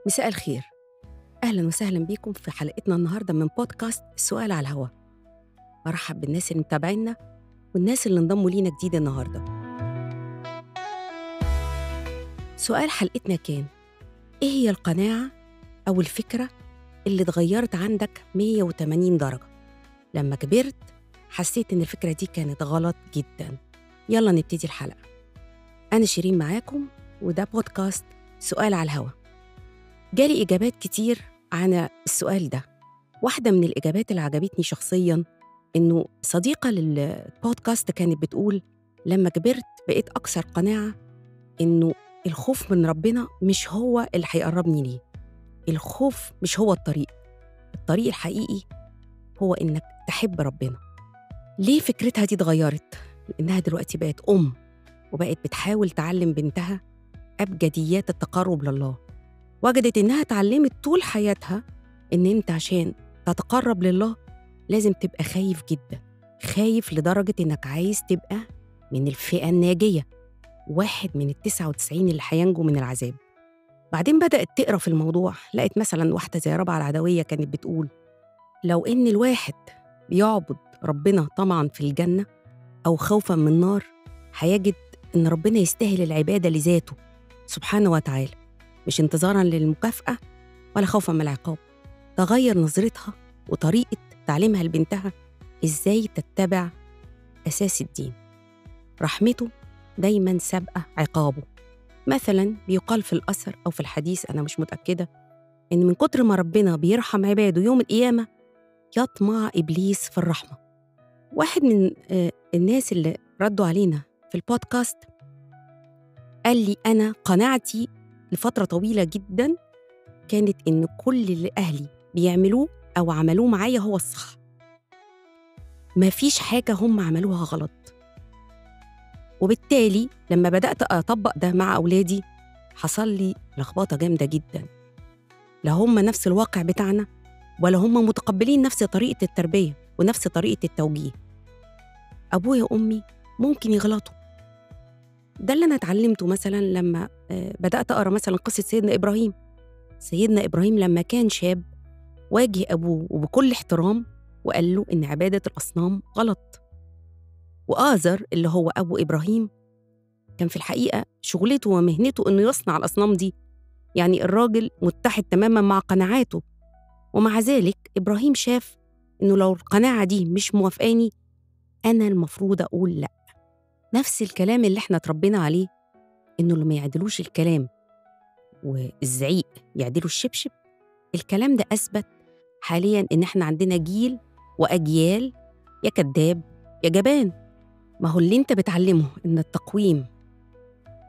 مساء الخير، أهلا وسهلا بيكم في حلقتنا النهاردة من بودكاست السؤال على الهوا. برحب بالناس اللي متابعينا والناس اللي انضموا لينا جديد النهاردة. سؤال حلقتنا كان: إيه هي القناعة أو الفكرة اللي اتغيرت عندك 180 درجة لما كبرت حسيت إن الفكرة دي كانت غلط جدا؟ يلا نبتدي الحلقة. أنا شيرين معاكم، وده بودكاست سؤال على الهوا. جالي إجابات كتير عن السؤال ده. واحدة من الإجابات اللي عجبتني شخصياً إنه صديقة للبودكاست كانت بتقول: لما كبرت بقيت أكثر قناعة إنه الخوف من ربنا مش هو اللي هيقربني ليه، الخوف مش هو الطريق، الطريق الحقيقي هو إنك تحب ربنا. ليه فكرتها دي اتغيرت؟ لأنها دلوقتي بقت أم، وبقت بتحاول تعلم بنتها أبجديات التقرب لله. وجدت إنها اتعلمت طول حياتها إن أنت عشان تتقرب لله لازم تبقى خايف جدا، خايف لدرجة إنك عايز تبقى من الفئة الناجية، واحد من 99 اللي هينجو من العذاب. بعدين بدأت تقرأ في الموضوع، لقيت مثلا واحدة زي رابعة العدوية كانت بتقول: لو إن الواحد بيعبد ربنا طمعا في الجنة أو خوفا من النار، هيجد إن ربنا يستاهل العبادة لذاته سبحانه وتعالى، مش انتظارا للمكافأة ولا خوفا من العقاب. تغير نظرتها وطريقة تعليمها لبنتها إزاي تتبع أساس الدين. رحمته دايما سابقة عقابه. مثلا بيقال في الأثر أو في الحديث، أنا مش متأكدة، إن من كتر ما ربنا بيرحم عباده يوم القيامة يطمع إبليس في الرحمة. واحد من الناس اللي ردوا علينا في البودكاست قال لي: أنا قناعتي لفترة طويلة جدا كانت إن كل اللي أهلي بيعملوه أو عملوه معايا هو الصح، ما فيش حاجة هم عملوها غلط. وبالتالي لما بدأت أطبق ده مع أولادي حصل لي لخبطة جامدة جدا. لا هم نفس الواقع بتاعنا، ولا هم متقبلين نفس طريقة التربية ونفس طريقة التوجيه. أبويا وأمي ممكن يغلطوا. ده اللي أنا اتعلمته مثلا لما بدأت أقرأ مثلا قصة سيدنا إبراهيم. سيدنا إبراهيم لما كان شاب واجه أبوه وبكل احترام وقال له إن عبادة الأصنام غلط. وآزر اللي هو أبو إبراهيم كان في الحقيقة شغلته ومهنته إنه يصنع الأصنام دي، يعني الراجل متحد تماما مع قناعاته. ومع ذلك إبراهيم شاف إنه لو القناعة دي مش موافقاني أنا المفروض أقول لأ. نفس الكلام اللي احنا تربينا عليه، إنه اللي ما يعدلوش الكلام والزعيق يعدلوا الشبشب. الكلام ده أثبت حالياً إن احنا عندنا جيل وأجيال يا كذاب يا جبان. ما هو اللي انت بتعلمه إن التقويم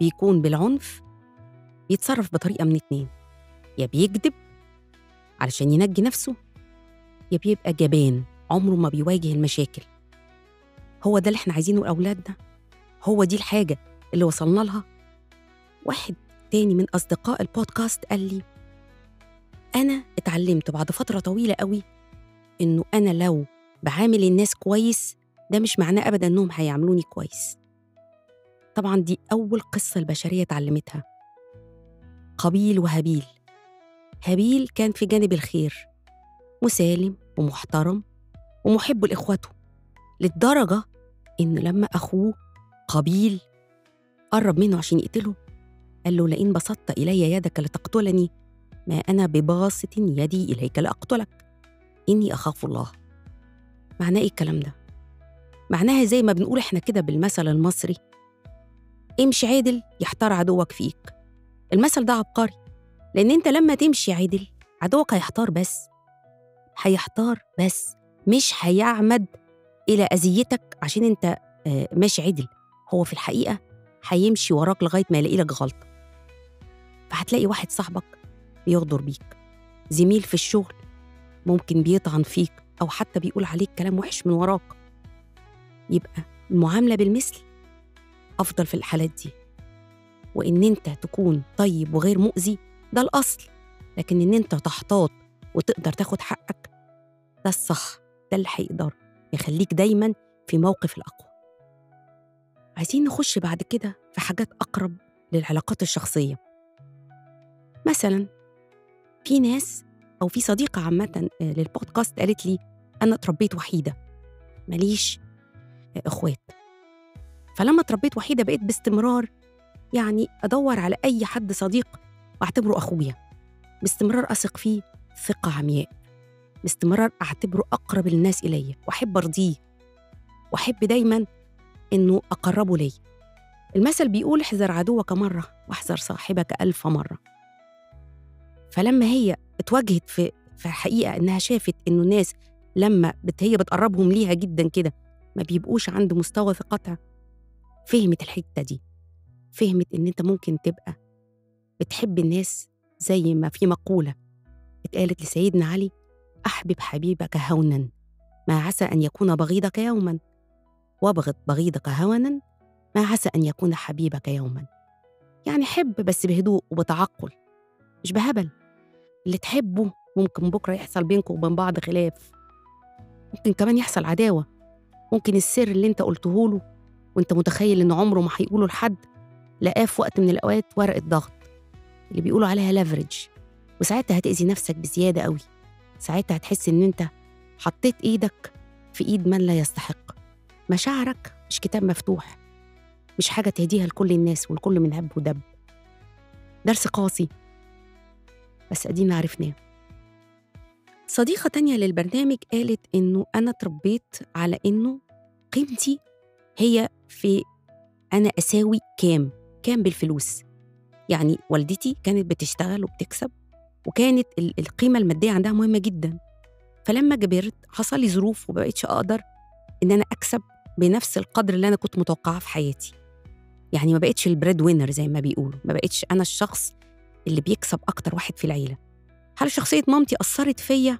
بيكون بالعنف بيتصرف بطريقة من اتنين: يا بيكذب علشان ينجي نفسه، يا بيبقى جبان عمره ما بيواجه المشاكل. هو ده اللي احنا عايزينه لأولادنا؟ هو دي الحاجة اللي وصلنا لها؟ واحد تاني من أصدقاء البودكاست قال لي: أنا اتعلمت بعد فترة طويلة قوي إنه أنا لو بعامل الناس كويس ده مش معناه أبداً إنهم هيعاملوني كويس. طبعاً دي أول قصة البشرية اتعلمتها، قابيل وهابيل. هابيل كان في جانب الخير، مسالم ومحترم ومحب لإخوته، للدرجة إنه لما أخوه قابيل قرب منه عشان يقتله قال له: لئن بسطت إلي يدك لتقتلني ما أنا بباسط يدي إليك لأقتلك، إني أخاف الله. معناه إيه الكلام ده؟ معناها زي ما بنقول إحنا كده بالمثل المصري: امشي عادل يحتار عدوك فيك. المثل ده عبقري، لأن أنت لما تمشي عادل عدوك هيحتار بس، هيحتار بس، مش هيعمد إلى أذيتك عشان أنت ماشي عدل. هو في الحقيقة هيمشي وراك لغاية ما يلاقي لك غلطة. فهتلاقي واحد صاحبك بيغدر بيك، زميل في الشغل ممكن بيطعن فيك أو حتى بيقول عليك كلام وحش من وراك. يبقى المعاملة بالمثل أفضل في الحالات دي، وإن أنت تكون طيب وغير مؤذي ده الأصل، لكن إن أنت تحتاط وتقدر تاخد حقك ده الصح، ده اللي هيقدر يخليك دايماً في موقف الأقوى. عايزين نخش بعد كده في حاجات أقرب للعلاقات الشخصية. مثلاً في ناس أو في صديقة عامة للبودكاست قالت لي أنا اتربيت وحيدة، ماليش إخوات، فلما اتربيت وحيدة بقيت باستمرار يعني أدور على أي حد صديق وأعتبره أخويا، باستمرار أثق فيه ثقة عمياء، باستمرار أعتبره أقرب الناس إلي، وأحب أرضيه، وأحب دايماً إنه أقربه لي. المثل بيقول احذر عدوك مرة واحذر صاحبك 1000 مرة. فلما هي اتواجهت في الحقيقة إنها شافت إنه الناس لما هي بتقربهم ليها جداً كده ما بيبقوش عند مستوى ثقتها، فهمت الحتة دي، فهمت إن أنت ممكن تبقى بتحب الناس زي ما في مقولة اتقالت لسيدنا علي: أحبب حبيبك هونا ما عسى أن يكون بغيضك يوما، وابغض بغيضك هونا ما عسى أن يكون حبيبك يوما. يعني حب بس بهدوء وبتعقل، مش بهبل. اللي تحبه ممكن بكرة يحصل بينكم وبين بعض خلاف، ممكن كمان يحصل عداوة، ممكن السر اللي انت قلته له وانت متخيل ان عمره ما هيقوله لحد لقاه في وقت من الأوقات ورقة ضغط اللي بيقولوا عليها leverage، وساعتها هتأذي نفسك بزيادة قوي. ساعتها هتحس ان انت حطيت ايدك في ايد من لا يستحق. مشاعرك مش كتاب مفتوح، مش حاجة تهديها لكل الناس والكل من هب ودب. درس قاسي بس أدينا عرفناه. صديقة تانية للبرنامج قالت إنه أنا تربيت على إنه قيمتي هي في أنا أساوي كام بالفلوس. يعني والدتي كانت بتشتغل وبتكسب، وكانت القيمة المادية عندها مهمة جدا. فلما كبرت حصل لي ظروف ومبقتش أقدر إن أنا أكسب بنفس القدر اللي أنا كنت متوقعاه في حياتي. يعني ما بقتش ال bread winner زي ما بيقولوا، ما بقتش أنا الشخص اللي بيكسب أكتر واحد في العيلة. هل شخصية مامتي أثرت فيا؟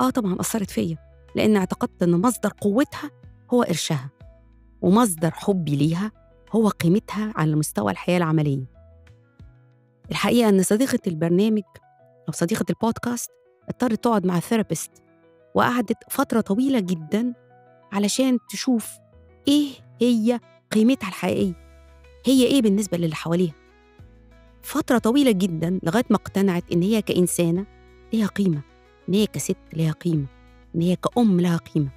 آه طبعاً أثرت فيا، لأن اعتقدت إن مصدر قوتها هو قرشها، ومصدر حبي ليها هو قيمتها على مستوى الحياة العملية. الحقيقة إن صديقة البرنامج أو صديقة البودكاست اضطرت تقعد مع ال therapist، وقعدت فترة طويلة جداً علشان تشوف إيه هي قيمتها الحقيقية، هي إيه بالنسبة للي حواليها. فترة طويلة جداً لغاية ما اقتنعت إن هي كإنسانة ليها قيمة، إن هي كست ليها قيمة، إن هي كأم لها قيمة،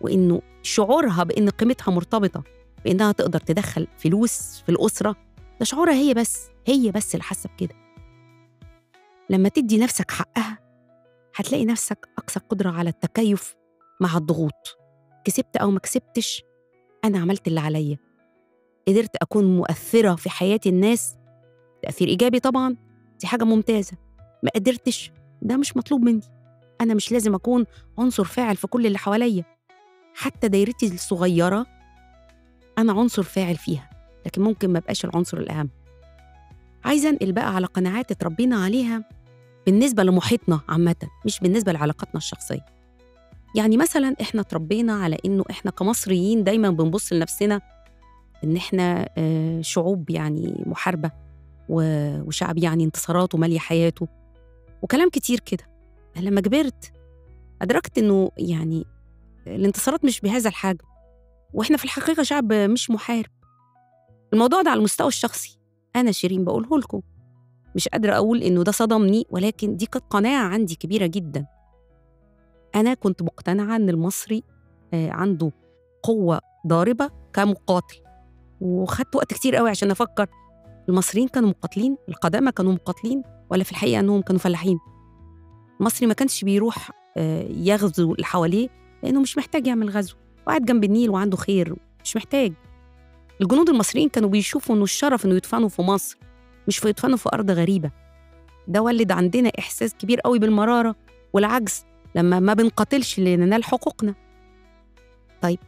وإنه شعورها بإن قيمتها مرتبطة بإنها تقدر تدخل فلوس في الأسرة، ده شعورها هي بس، هي بس اللي حاسة بكده. لما تدي نفسك حقها هتلاقي نفسك أكثر قدرة على التكيف مع الضغوط. كسبت أو ما كسبتش، أنا عملت اللي عليا، قدرت أكون مؤثرة في حياة الناس تأثير إيجابي طبعاً، دي حاجة ممتازة. ما قدرتش، ده مش مطلوب مني، أنا مش لازم أكون عنصر فاعل في كل اللي حواليا، حتى دايرتي الصغيرة أنا عنصر فاعل فيها، لكن ممكن ما بقاش العنصر الأهم. عايزة أنقل بقى على قناعات اتربينا عليها بالنسبة لمحيطنا عامة، مش بالنسبة لعلاقاتنا الشخصية. يعني مثلاً إحنا اتربينا على إنه إحنا كمصريين دايماً بنبص لنفسنا إن إحنا شعوب يعني محاربة وشعب يعني انتصاراته مالية حياته وكلام كتير كده. لما كبرت أدركت إنه يعني الانتصارات مش بهذا الحجم، وإحنا في الحقيقة شعب مش محارب. الموضوع ده على المستوى الشخصي أنا شيرين بقوله لكم، مش قادرة أقول إنه ده صدمني، ولكن دي كانت قناعة عندي كبيرة جدا. أنا كنت مقتنعة إن المصري عنده قوة ضاربة كمقاتل، وخدت وقت كتير قوي عشان أفكر المصريين كانوا مقاتلين، القدامى كانوا مقاتلين، ولا في الحقيقة أنهم كانوا فلاحين. المصري ما كانش بيروح يغزو اللي حواليه لأنه مش محتاج يعمل غزو، وقاعد جنب النيل وعنده خير، مش محتاج. الجنود المصريين كانوا بيشوفوا إنه الشرف إنه يدفنوا في مصر، مش في يدفنوا في أرض غريبة. ده ولد عندنا إحساس كبير قوي بالمرارة والعجز لما ما بنقاتلش لننال حقوقنا. طيب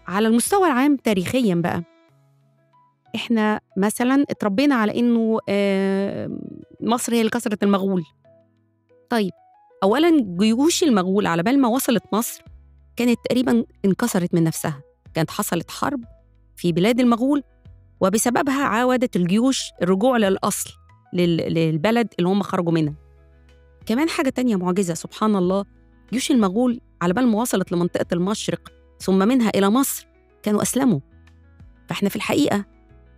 على المستوى العام تاريخياً بقى، إحنا مثلاً اتربينا على إنه مصر هي اللي كسرت المغول. طيب أولاً جيوش المغول على بال ما وصلت مصر كانت تقريباً انكسرت من نفسها، كانت حصلت حرب في بلاد المغول وبسببها عاودت الجيوش الرجوع للأصل للبلد اللي هم خرجوا منها. كمان حاجة تانية معجزة سبحان الله، جيوش المغول على بال ما وصلت لمنطقة المشرق ثم منها إلى مصر كانوا أسلموا. فإحنا في الحقيقة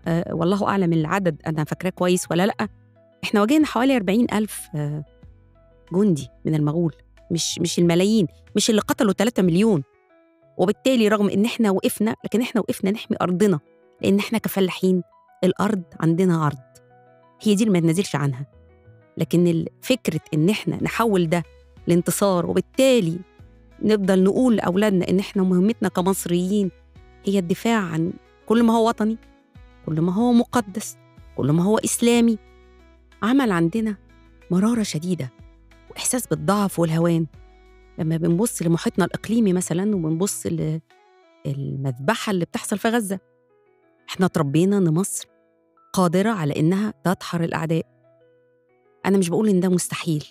والله أعلم العدد أنا فاكراه كويس ولا لأ، إحنا واجهنا حوالي 40,000 جندي من المغول، مش الملايين، مش اللي قتلوا 3 مليون. وبالتالي رغم إن إحنا وقفنا، لكن إحنا وقفنا نحمي أرضنا، لأن إحنا كفلاحين الأرض عندنا أرض، هي دي اللي ما ننزلش عنها. لكن فكرة إن إحنا نحول ده لانتصار، وبالتالي نفضل نقول لأولادنا إن إحنا مهمتنا كمصريين هي الدفاع عن كل ما هو وطني، كل ما هو مقدس، كل ما هو إسلامي، عمل عندنا مرارة شديدة وإحساس بالضعف والهوان. لما بنبص لمحيطنا الإقليمي مثلاً، وبنبص للمذبحة اللي بتحصل في غزة، إحنا تربينا إن مصر قادرة على إنها تدحر الأعداء. أنا مش بقول إن ده مستحيل،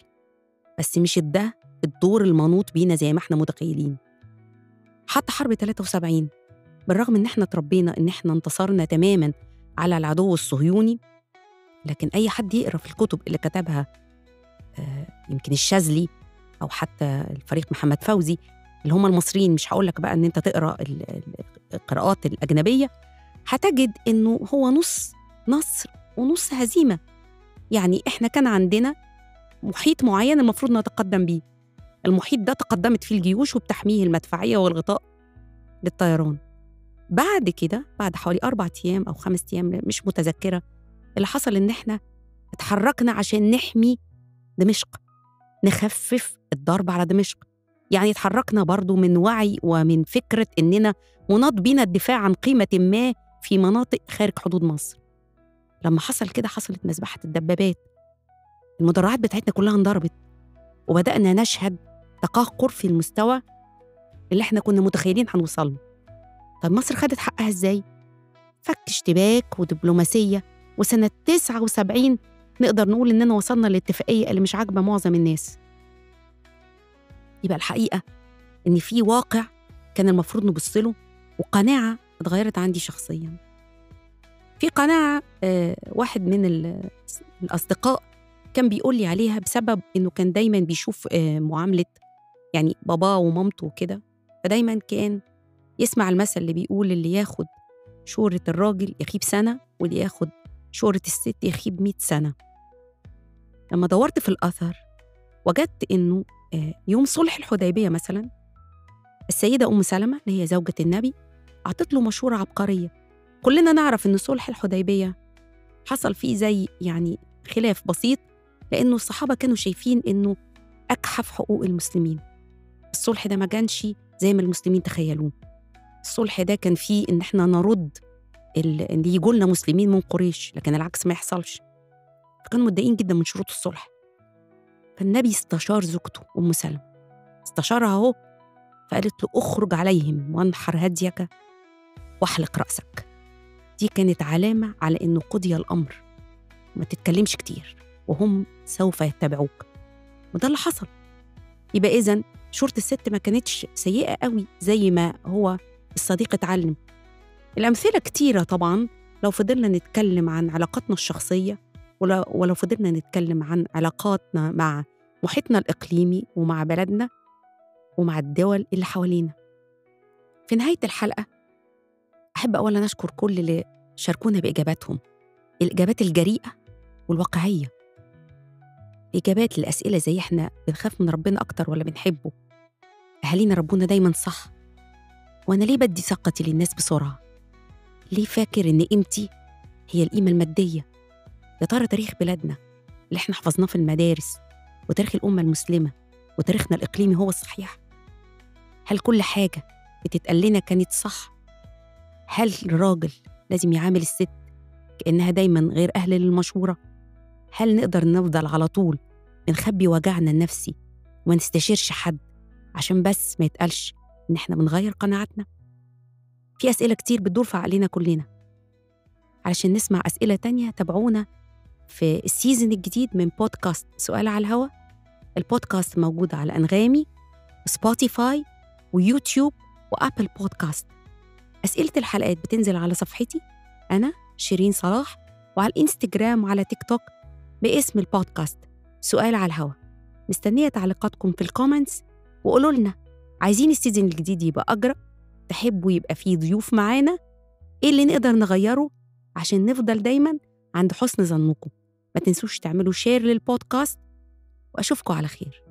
بس مش ده الدور المنوط بينا زي ما إحنا متخيلين. حتى حرب 73، بالرغم إن إحنا تربينا إن إحنا انتصرنا تماماً على العدو الصهيوني، لكن أي حد يقرأ في الكتب اللي كتبها يمكن الشاذلي أو حتى الفريق محمد فوزي اللي هم المصريين، مش هقول لك بقى إن أنت تقرأ القراءات الأجنبية، هتجد إنه هو نص نصر ونص هزيمة. يعني إحنا كان عندنا محيط معين المفروض نتقدم بيه، المحيط ده تقدمت فيه الجيوش وبتحميه المدفعية والغطاء للطيران. بعد كده، بعد حوالي 4 أيام أو 5 أيام مش متذكرة، اللي حصل إن إحنا اتحركنا عشان نحمي دمشق، نخفف الضرب على دمشق. يعني اتحركنا برضو من وعي ومن فكرة إننا مناط بينا الدفاع عن قيمة ما في مناطق خارج حدود مصر. لما حصل كده حصلت مذبحة الدبابات، المدرعات بتاعتنا كلها انضربت، وبدأنا نشهد تقهقر في المستوى اللي احنا كنا متخيلين هنوصل له. طب مصر خدت حقها ازاي؟ فك اشتباك ودبلوماسية، وسنة 79 نقدر نقول إننا وصلنا للاتفاقية اللي مش عاجبة معظم الناس. يبقى الحقيقة إن في واقع كان المفروض نبص له، وقناعة اتغيرت عندي شخصياً. في قناعة واحد من الأصدقاء كان بيقول لي عليها، بسبب إنه كان دايماً بيشوف معاملة يعني باباه ومامته وكده، فدايماً كان يسمع المثل اللي بيقول اللي ياخد شورة الراجل يخيب سنة، واللي ياخد شورة الست يخيب 100 سنة. لما دورت في الأثر وجدت إنه يوم صلح الحديبية مثلاً، السيدة أم سلمة اللي هي زوجة النبي أعطت له مشورة عبقرية. كلنا نعرف إن صلح الحديبية حصل فيه زي يعني خلاف بسيط، لأنه الصحابة كانوا شايفين إنه أجحف حقوق المسلمين. الصلح ده ما كانش زي ما المسلمين تخيلوه. الصلح ده كان فيه إن إحنا نرد اللي يجوا لنا مسلمين من قريش، لكن العكس ما يحصلش. فكانوا متضايقين جدا من شروط الصلح. فالنبي استشار زوجته أم سلمة، استشارها أهو، فقالت له اخرج عليهم وانحر هديك واحلق رأسك. دي كانت علامة على إنه قضي الأمر، ما تتكلمش كتير وهم سوف يتبعوك. وده اللي حصل. يبقى إذن شورة الست ما كانتش سيئة قوي زي ما هو الصديق اتعلم. الأمثلة كتيرة طبعاً لو فضلنا نتكلم عن علاقاتنا الشخصية، ولو فضلنا نتكلم عن علاقاتنا مع محيطنا الإقليمي ومع بلدنا ومع الدول اللي حوالينا. في نهاية الحلقة أحب أولاً أشكر كل اللي شاركونا بإجاباتهم، الإجابات الجريئة والواقعية، إجابات للأسئلة زي إحنا بنخاف من ربنا أكتر ولا بنحبه، أهالينا ربنا دايماً صح، وأنا ليه بدي ثقتي للناس بسرعة، ليه فاكر إن قيمتي هي القيمة المادية، يا ترى تاريخ بلادنا اللي إحنا حفظناه في المدارس وتاريخ الأمة المسلمة وتاريخنا الإقليمي هو الصحيح؟ هل كل حاجة بتتقال لنا كانت صح؟ هل الراجل لازم يعامل الست كأنها دايماً غير أهل للمشورة؟ هل نقدر نفضل على طول بنخبي وجعنا النفسي وما نستشيرش حد عشان بس ما يتقالش إن إحنا بنغير قناعاتنا؟ في أسئلة كتير بتدور في عقلنا كلنا. علشان نسمع أسئلة تانية تابعونا في ال season الجديد من بودكاست سؤال على الهوا. البودكاست موجود على أنغامي وسبوتيفاي ويوتيوب وأبل بودكاست. أسئلة الحلقات بتنزل على صفحتي أنا شيرين صلاح، وعلى الإنستجرام وعلى تيك توك باسم البودكاست سؤال على الهوا. مستنية تعليقاتكم في ال comments، وقولوا لنا عايزين ال season الجديد يبقى أجرأ، تحبوا يبقى فيه ضيوف معانا، إيه اللي نقدر نغيره عشان نفضل دايماً عند حسن ظنكم. ما تنسوش تعملوا share للبودكاست، وأشوفكم على خير.